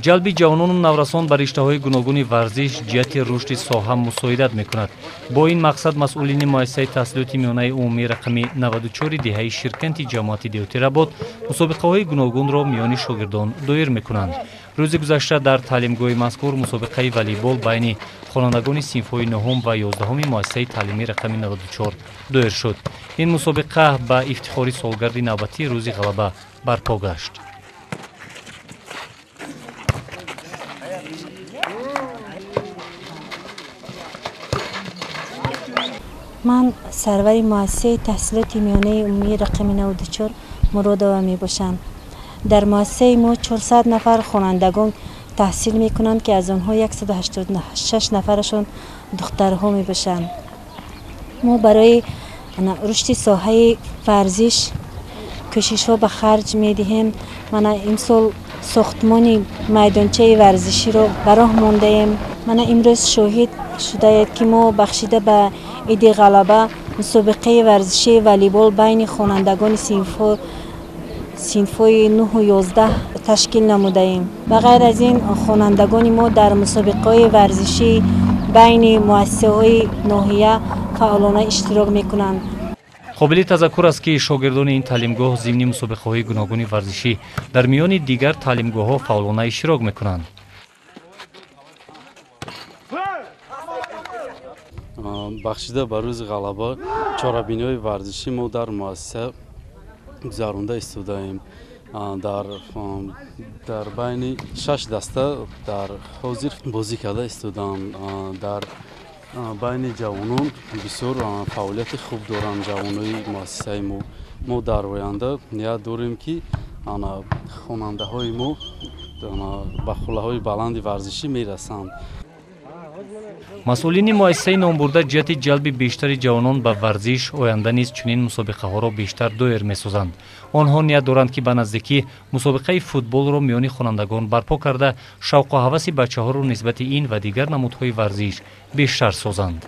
Ҷалби ҷавонону наврасон ба риштаҳои гуногуни варзиш ҷиҳати рушди соҳа мусоидат мекунад. Бо ин мақсад масъулини муассисаи таҳсилоти миёнаи умумии рақами 94 деҳаи Ширкенти ҷамоати деҳоти Работ мусобиқаҳои гуногунро миёни шогирдон доир мекунанд. Рӯзи гузашта дар таълимгоҳи мазкур мусобиқаи волейбол байни хонандагони синфҳои 9 ва 11 муассисаи таълимии рақами 94 доир шуд. Ин мусобиқа ба ифтихори солгарди навбатии рӯзи ғалаба барпо гашт. Ман сарвари муассисаи таҳсилоти миёнаи умумии рақами 94 Муродова мебошам. Дар муассисаи мо 400 нафар хонандагон таҳсил мекунанд, ки аз онҳо 186 нафарашон духтарҳо мебошанд. Мо барои рушди соҳаи варзиш кӯшишҳо ба харҷ медиҳем. Мана имсол сохтмони майдончаи варзиширо ба роҳ мондаем. Мана имрӯз шоҳид шудаед, ки мо бахшида ба иди ғалаба мусобиқаи варзишии волейбол байни хонандагони синфҳои 9 11 ташкил намудаем. Ба ғайр аз ин, хонандагони мо дар мусобиқаҳои варзишӣ байни муассисаҳои ноҳия фаъолона иштирок мекунанд. Қобили тазаккур аст, ки шогирдони ин таълимгоҳ зимни мусобиқаҳои гуногуни варзишӣ дар миёни дигар таълимгоҳҳо фаъолона иштирок мекунанд. Бахшида ба рӯзи ғалаба чорабиниҳои варзишӣ мо дар муассиса гузаронда истодаем. Дар байни 6 даста дар ҳозир бозӣ карда истодаанд. Дар байни ҷавонон бисёр фаъолияти хуб доранд ҷавонои муассисаи мо. Мо дар оянда ният дорем, ки хонандаҳои мо ба хуллаҳои баланди варзишӣ мерасанд. Масъулини муассисаи номбурда ҷиҳати ҷалби бештари ҷавонон ба варзиш оянда низ чунин мусобиқаҳоро бештар доир месозанд. Онҳо ният доранд, ки ба наздикӣ мусобиқаи футболро миёни хонандагон барпо карда, шавқу ҳаваси бачаҳоро нисбати ин ва дигар намудҳои варзиш бештар созанд.